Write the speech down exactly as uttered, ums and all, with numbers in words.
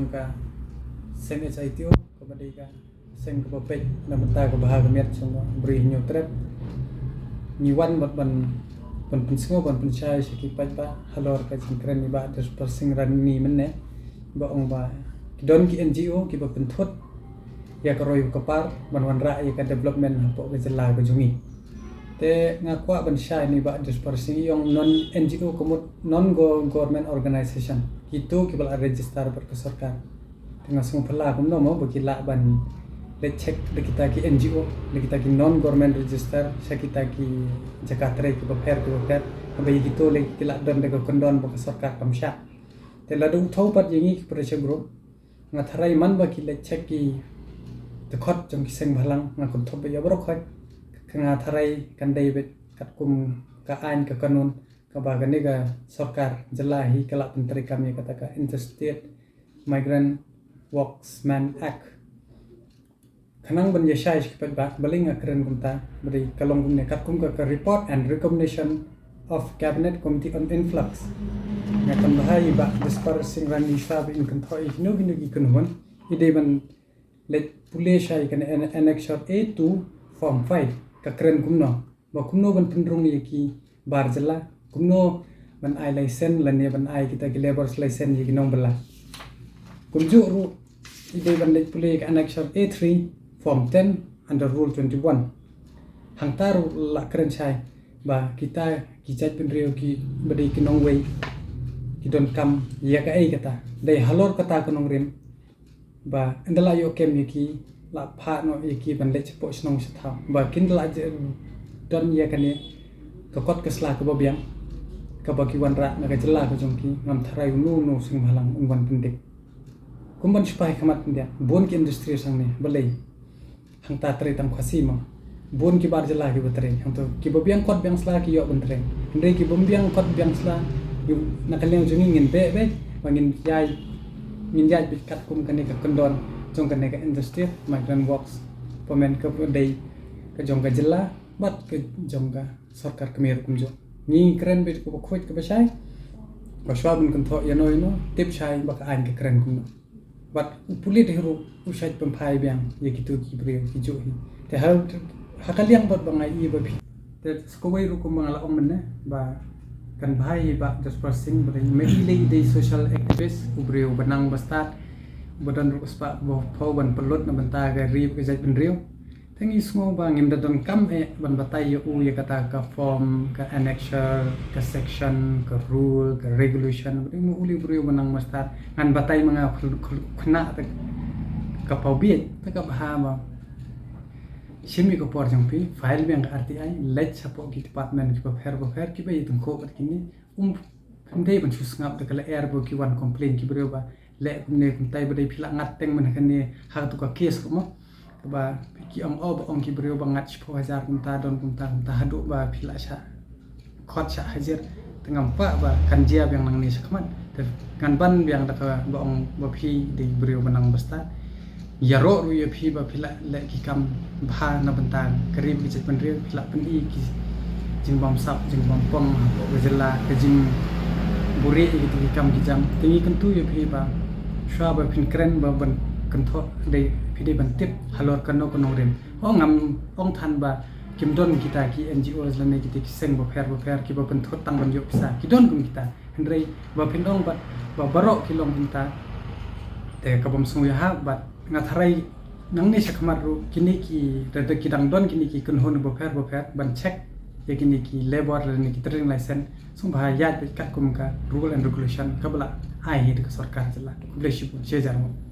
Ka seng H I T O kaba dei ka seng kaba peit na bynta ka bha ka miat jong u briew Hynñiewtrep. Ngi wan bad ban ban pynsngew ban pynshai sha ki paidbah halor ka jingkren i Bah Dispersing Rani mynne, ba ong ba ki don ki N G O kiba pynthut ïa ka roi ka par ban wanrah ïa ka development hapoh ka jylla ka jong ngi. Te nga kwah ban shai ïa i Bah Dispersing, i ong non N G O ka mut non go-, government organization, kito kiba la register bad ka sorkar. Te nga sngewphylla kumno mo ba ki lah ban leit check da kita ki N G O, da kita ki non government register, sha kita ki jaka trei kiba pher kiba pher, haba ïa kito lei ki lah don da ka kyndon ba ka sorkar kam shah. Te lada u thew pat ïa ngi ki pressure group, nga tharai man ba ki leit check ki dkhot jong ki seng bhalang, nga kynthup ba ïa baroh khoit, ka nga tharai kan dei beit katkum ka aiñ ka kanun kaba kane ka sorkar jylla hi ka la pyntreikam ïa kata ka Interstate Migrant Workmen Act. Khnang ban ïa shai sha ki paidbah, balei nga kren kumta, ba dei ka long kumne, katkum ka, ka report and recommendation of Cabinet Committee on Influx. Nga kynmaw ba i Bah Dispersing Rani sha ba in kynthoh ïa kino kino ki kynhun, i dei ban leit pule shai kane an-, Annexure A two, Form five, ka kren kumno. Ba kumno ban pynrung ïa ki bar jylla, kumno ban ai license lane ban ai kita ki labour's license ïa ki nongbylla. Kumjuh ruh i dei ban leit pule ïa ka Annexure A three, Form ten under Rule twenty-one. Hangta ruh la kren shai ba kita ki jaitbynriew kiba dei ki nongwei ki donkam ïa kaei kata. Dei halor kata ka nongrim ba ynda la ïoh kem ïa ki, la phah noh ïa ki ban leit shapoh shnong shathaw, ba kin da la je-, don ïa kane ka kot ka sla kaba biang kaba ki wanrah na ka jylla ka jong ki, ngam tharai uno uno u seng bhalang un wan pyndik. Kum ban shipai khmat pyndiat, bun ki industry hangne, balei? Hangta trei tang Khasi mo. Bun ki bar jylla kiba trei. Hangto kiba biang kot biang sla ki ïoh ban trei. Hynrei kiba biang kot biang sla, na ka liang jong ngi ngin beh beh, ba ngin ïai, ngin ïai bit katkum kane ka kyndon jong kane ka Interstate Migrant Workmen, kaba dei ka jong ka jylla bad ka jong ka sorkar kmie ruh kumjuh. Ngi kren beit kaba khuid kaba shai, ba shuwa ban kynthoh ïano ïano, tip shai ba ka aiñ ka kren kumno. Bad u pulit hi ruh u shait pynphai biang ïa kito ki briew kijuh hi. Te ha, ha ka liang bad ba nga ïohi ba phi. Te sa kawei ruh kumba nga la ong mynne, ba kan bha ïa i Bah Dispersing, ba dei, ma i lei i dei social activist, u briew ba nang ba stad, ba don ruh spah ba phew ban pynlut na bynta ka ri ka jaitbynriew. Te ngi sngew ba ngim da donkam eh ban batai ïa u ïa kata ka form, ka annexure, ka section, ka rule, ka regulation. Ba dei ma u lei u briew ba nang ba stad. Ngan batai ma nga khul-, khul-, khynnah te ka paw bieit, te ka bha ba shim ïa ka por jong phi, file biang ka R T I, leit shapoh ki department kiba pher ba pher, kiba ïatyngkhuh bad kine. Um, ym dei ban shu sngap da ka lyer ba ki wan complain ki briew ba leh kumne kumtai, ba dei phi la ngat teng mynne kane ha katu ka case ruh mo. Kaba ki ong, oh, ba ong ki briew ba ngat shiphew hajar kumta, don kumta kumta, haduh ba phi la shah khot shah hajir. Te ngam kwah ba kan jia biang nangne shakhmat. Te ngan ban biang da kaba ong ba phi dei briew ba nang ba stad. Ïaroh ruh ïa phi ba phi la leh ki kam bha na bynta ka ri bad ka jaitbynriew, phi la pyni ki jingbamsap jingbam pong hapoh ka jylla, ka jingbuhrieh ïa kito ki kam ki jam. Te ngi kyntu ïa phi ba shuwa ba phin kren, ba ban kynthoh, dei, phi dei ban tip halor kano ka nongrim. Ho, ngam ong than ba kim don kita ki N G Os lane kita ki seng bapher bapher kiba pynthut tang ban ïoh pisa. Ki don kum kita. Hynrei ba phin ong ba, ba baroh ki long kumta, te ka bym sngewbha bad nga tharai nangne shakhmat ruh kine ki, da, da ki dang don kine ki kynhun bapher bapher ban check ïa kine ki labour lane ki trading license, sngewbha ïaid beit katkum ka rule and regulation kaba la ai hi da ka sorkar jylla. Khublei shibun, shi hajar nguh.